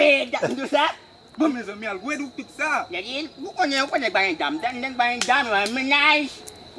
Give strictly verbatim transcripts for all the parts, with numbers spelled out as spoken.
Red, m di sa. Bon, mezanmi, al red ou tout sa. Nèg, ou konnen, ou konnen ba yon dam. Nèg ba yon dam, yon mennaj.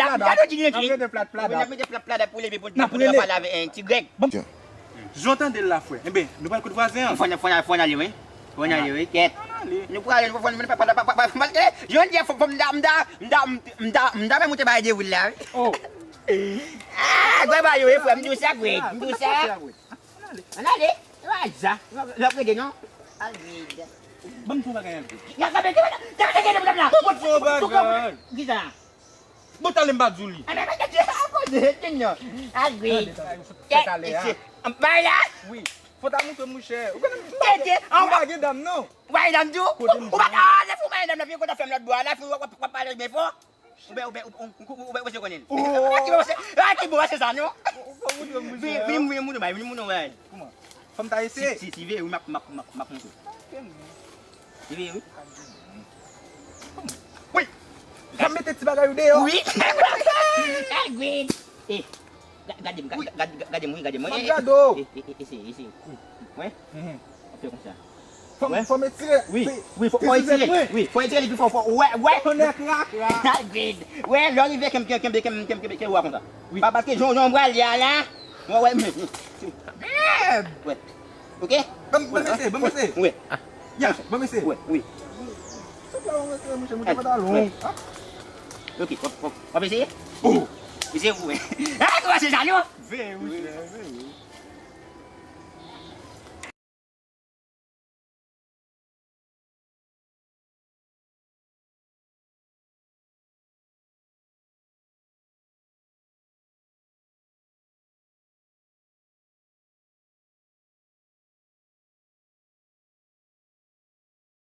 Gade w di l rete. N ap rete plat plat. N ap mete plat plat pou leve pou n pale avèk ti Grèg. Jan w tande l la, frè? Enben, nou pral kote vwazen an. Fò n fò n al fò n ale, wi. Fò n ale, wi. Kèt. Nou prale, nou fò n pa pa pa pa pa. Jan w di a, fò m ta m ta m ta m ta m ta fè moute bay de woul la, wi. Ah, gwè ba yo, wi, frè, m di w sa, Grèg. M di w sa. Ann ale. Ann ale. E pa sa. L ap rete, non? Al vide. Ban m fè yon bagay avè w. Gade, gade, gade, gade, gade, gade, gade. Ban m fè yon bagay. Kisa? Bon, talè m pa di w li. A, men, men, tèt, a, koze, tèt, non. A, gri. Tande, tande, sou tèt talè a. Bay la. Wi. Fò ta montre mouchè. Ou konnen m pa gen dam, non. Bay dam tou. Ou pa ka ale fou, bay dam nan, vin konn fè m lòt bò la, fou, w ap, w ap pale byen fò. Ou ben, ou ben, ou, ou, ou, ou, ou, ou konnen. Oh. A ki bon, se, a ki bon, se sa, non? Ou, ou, ou, ou, vin, vin, vin, moun, bay, vin, moun, bay. Kòman? Fò m ta eseye. Si, si, si vle, wi, m ap, m ap, m ap, m ap montre. Li vle, wi. Wi. Sa mete ti bagay ou deyò. Wi. Gad, gad, gad, gad, gad, gade m, wi, gade m. M ap gade w. E, e, e, eseye, eseye. Wi. Ap fè konsa. Fò m, fò m etire. Wi, wi, fò, fò etire. Wi, fò etire li pi fò, fò, wè, wè. Tonnè krakra. Gad. Wè, lè w rive, kenbe, kenbe, kenbe, kenbe, kenbe, kenbe, kenbe konsa. Wi. Pa, paske jan, jan w pral ye a la, wè, wè, men. Mèd! Wè. Ok? Ban m, ban m eseye, ban m eseye. Wi. Ya, ban m eseye. Wi, wi. Sòt la, ban m eseye, monchè, monchè, pantalon. Wi. Ah. Ok, w ap, w ap, w ap eseye? Oh! Eseye pou wè. Ah, kòman se sa, non? Veye, monchè, veye.